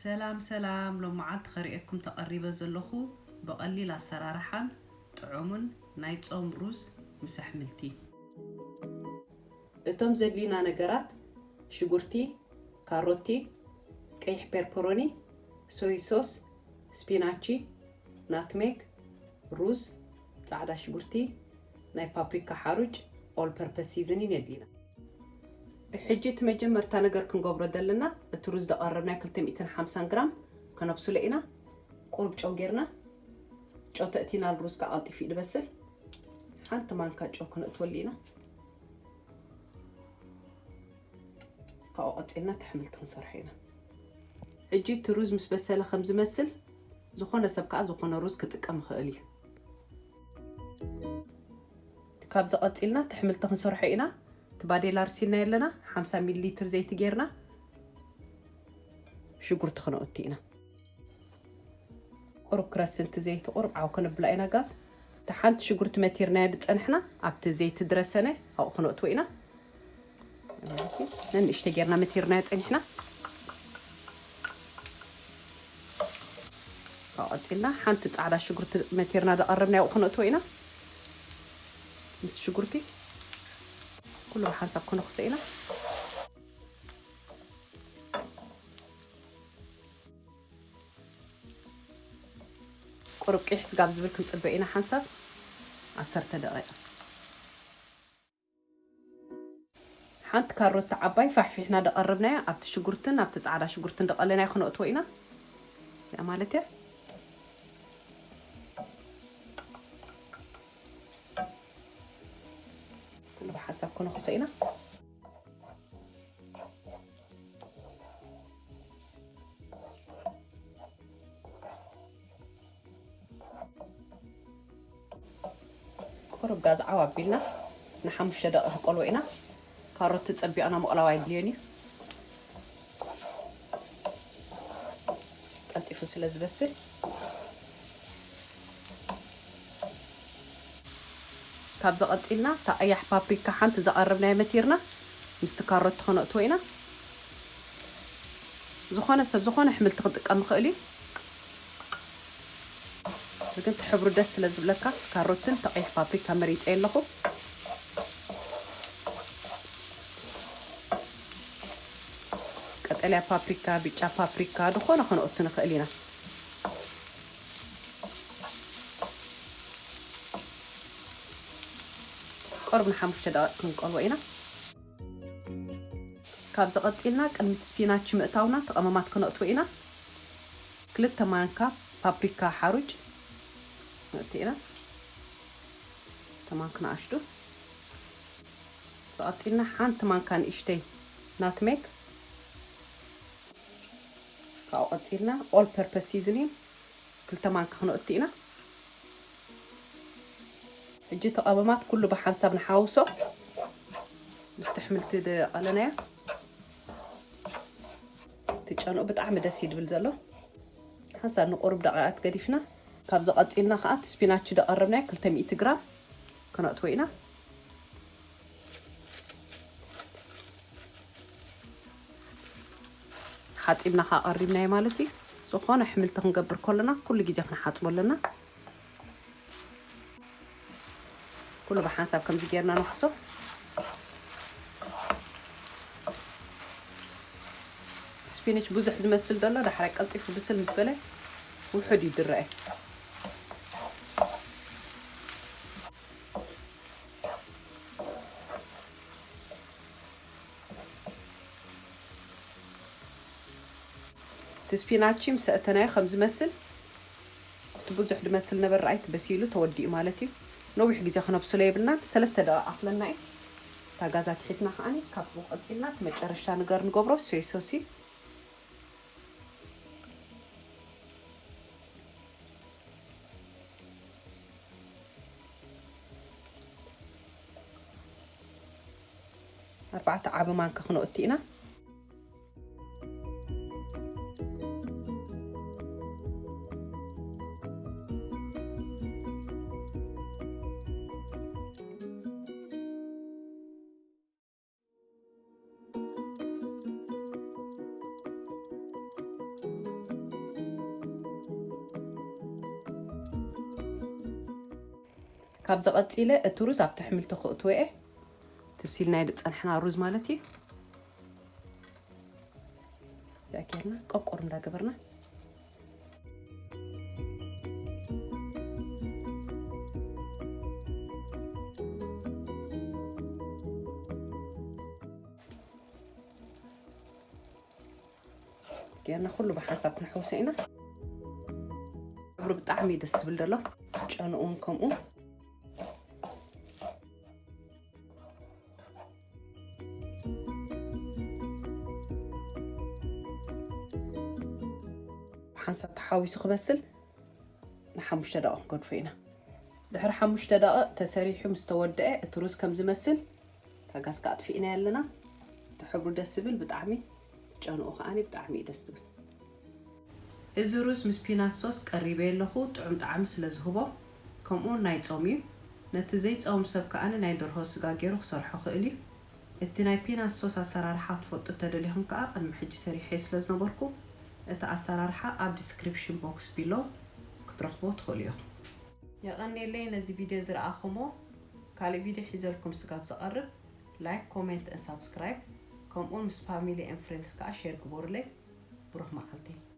ሰላም ሰላም፣ ሎም መዓልቲ ከርእየኩም ተቐሪበ ዘለኹ ብቐሊል ኣሰራርሓን ጥዑምን ናይ ጾም ሩዝ ምስ ኣሕምልቲ። እቶም ዘድልዩና ነገራት ሽጉርቲ፣ ካሮቲ፣ ቀይሕ ፔርፐሮኒ፣ ሶይ ሶስ፣ ስፒናቺ፣ ናትሜግ፣ ሩዝ፣ ጻዕዳ ሽጉርቲ፣ ናይ ፓፕሪካ ሓሩጭ፣ ኦል ፐርፐስ ሲዝኒን የድልዩና። ሕጂ እቲ መጀመርታ ነገር ክንገብሮ ዘለና፣ እቲ ሩዝ ዘቐረብናዮ ክልተ ሚእትን ሓምሳን ግራም ከነብስሎ ኢና። ቁሩብ ጨው ጌርና፣ ጨው ተእቲና፣ ሩዝ ከዓ ቀልጢፉ እዩ ዝበስል። ሓንቲ ማንካ ጨው ክነእትወሉ ኢና። ካብኡ ቀፂልና እቲ ኣሕምልቲ ክንሰርሖ ኢና። ሕጂ እቲ ሩዝ ምስ በሰለ ከም ዝመስል፣ ዝኾነ ሰብ ከዓ ዝኾነ ሩዝ ክጥቀም ይኽእል እዩ። ካብዚ ቀፂልና እቲ ኣሕምልቲ ክንሰርሖ ኢና። እቲ ባዴላ ኣርሲና ኣለና፣ ሓምሳ ሚሊ ሊትር ዘይቲ ጌርና ሽጉርቲ ክነእቱ ኢና። ቁሩብ ክረስን እቲ ዘይቲ ቁሩብ ዓው ከነብላ ኢና ጋዝ። እቲ ሓንቲ ሽጉርቲ መቲርናያ ዝፀንሕና ኣብቲ ዘይቲ ዝረሰነ ኣብኡ ክነእትዎ ኢና። ነንእሽተይ ጌርና መቲርናያ ፀኒሕና። ካብኡ ቀፂልና ሓንቲ ፃዕዳ ሽጉርቲ መቲርና ዝቐረብናያ ኣብኡ ክነእትዎ ኢና። ምስ ሽጉርቲ ኩሉ ብሓንሳብ ክነኽሶ ኢና። ቁሩብ ቂሕ ስጋብ ዝብል ክንፅበ ኢና ሓንሳብ ዓሰርተ ደቂቕ። ሓንቲ ካሮት ዓባይ ፋሕፊሕና ደቐርብናያ ኣብቲ ሽጉርትን ኣብቲ ፃዕዳ ሽጉርትን ደቐለናዮ ክነእትዎ ኢና። እዚኣ ማለት እያ። ኩሉ ብሓንሳብ ክነኽሶ ኢና። ቁሩብ ጋዝ ዓው ኣቢልና ንሓሙሽተ ደቂቕ ክቆልዎ ኢና። ካሮት ጸቢቕና ምቕላው ኣይድልዮን እዩ፣ ቀልጢፉ ስለ ዝበስል። ካብዚ ቀጺልና እታ ቀያሕ ፓፕሪካ ሓንቲ ዘቐረብናያ መቲርና ምስቲ ካሮት ክነእትዎ ኢና። ዝኾነ ሰብ ዝኾነ ኣሕምልቲ ክጥቀም ይኽእል እዩ። እዚ ግን እቲ ሕብሩ ደስ ስለ ዝብለካ፣ ካሮትን ተቐይሕ ፓፕሪካ መሪጸ ኣለኹ። ቀጠልያ ፓፕሪካ፣ ብጫ ፓፕሪካ፣ ዝኾነ ክነእቱ ንኽእል ኢና። ቁሩብ ንሓሙሽተ ደቂቕ ክንቀልዎ ኢና። ካብዚ ቀጺልና ቅድሚ እቲ ስፒናች ምእታውና፣ እቲ ቀመማት ክነእትዎ ኢና። ክልተ ማንካ ፓፕሪካ ሓሩጭ ነእቱ ኢና። ተማንክ ንኣሽቱ። ዝቐጺልና ሓንቲ ማንካ ንእሽተይ ናትሜግ። ካብኡ ቀጺልና ኦል ፐርፐስ ሲዝኒንግ ክልተ ማንካ ክነእቱ ኢና። ሕጂ እቲ ቀመማት ኩሉ ብሓንሳብ ንሓውሶ። ምስቲ ኣሕምልቲ ደቐለናዮ። እቲ ጨንኡ ብጣዕሚ ደስ እዩ ድብል ዘሎ። ሓንሳብ ንቁሩብ ደቂቓት ገዲፍና፣ ካብዚ ቀጺልና ከኣ እቲ ስፒናች ደቐረብናዮ ክልተ ሚእቲ ግራም ክነእትዎ ኢና። ሓጺብና ከኣ ቀሪብናዮ ማለት እዩ። ዝኾነ ኣሕምልቲ ክንገብር ከለና ኩሉ ግዜ ክንሓጽቦ ኣለና። ኩሉ ብሓንሳብ ከምዚ ጌርና ንሕሶ። ስፒንች ብዙሕ ዝመስል ዘሎ፣ ዳሕራይ ቀልጢፉ ብስል ምስ በለ ውሑድ እዩ ዝረአ። እቲ ስፒናቺ ምስ ኣእተናዮ ከም ዝመስል፣ እቲ ብዙሕ ዝመስል ነበር፣ ረኣይ፣ በሲሉ ተወዲኡ ማለት እዩ። ነዊሕ ግዜ ክነብስሎ የብልናን። ሰለስተ ደቂቕ ኣኽለና እዩ። እታ ጋዛ ትሒትና ከኣኒ፣ ካብኡ ቀጺልና እቲ መጨረሻ ነገር ንገብሮ ሶይ ሶስ እዩ። ኣርባዕተ ዓቢ ማንካ ክነእቱ ኢና። ካብዚ ቀጺለ እቲ ሩዝ ኣብቲ ኣሕምልቲ ክእትዎ እየ። ትብሲልና ዝጸንሕና ሩዝ ማለት እዩ። እዚኣ ጌርና ቆቆር እንዳገበርና ጌርና ኩሉ ብሓንሳብ ክንሕውሶ ኢና። ሕብሩ ብጣዕሚ ደስ ዝብል ዘሎ ጨንኡ እውን ከምኡ። ሓንሳብ ተሓዊሱ ክበስል ንሓሙሽተ ደቂቕ ክንገድፎ ኢና። ድሕሪ ሓሙሽተ ደቂቕ ተሰሪሑ ምስ ተወደአ እቲ ሩዝ ከም ዝመስል እታ ጋዝ ኣጥፊእና ኣለና። እቲ ሕብሩ ደስ ዝብል ብጣዕሚ ጨንኡ ከዓኒ ብጣዕሚ እዩ ደስ ዝብል። እዚ ሩዝ ምስ ፒናት ሶስ ቀሪበ ኣለኹ፣ ጥዑም ጣዕሚ ስለ ዝህቦ፣ ከምኡ ናይ ጾም እዩ። ነቲ ዘይጸውም ሰብ ከኣ ናይ ደርሆ ስጋ ገይሩ ክሰርሖ ክእል እዩ። እቲ ናይ ፒናት ሶስ ኣሰራርሓ ክትፈልጡ ተደሊኹም ከኣ ቅድሚ ሕጂ ሰሪሐ ስለ ዝነበርኩ፣ እቲ ኣሰራርሓ ኣብ ዲስክሪፕሽን ቦክስ ቢሎ ክትረኽቦ ትኽእሉ ኢኹም። የቐንየለይ ነዚ ቪድዮ ዝረኣኹሞ። ካልእ ቪድዮ ሒዘልኩም ስጋብ ዝቐርብ፣ ላይክ፣ ኮሜንት፣ ሳብስክራይብ፣ ከምኡውን ምስ ፋሚሊ ኤን ፍሬንድስ ከኣ ሼር ግበሩለይ። ብሩኽ መዓልቲ።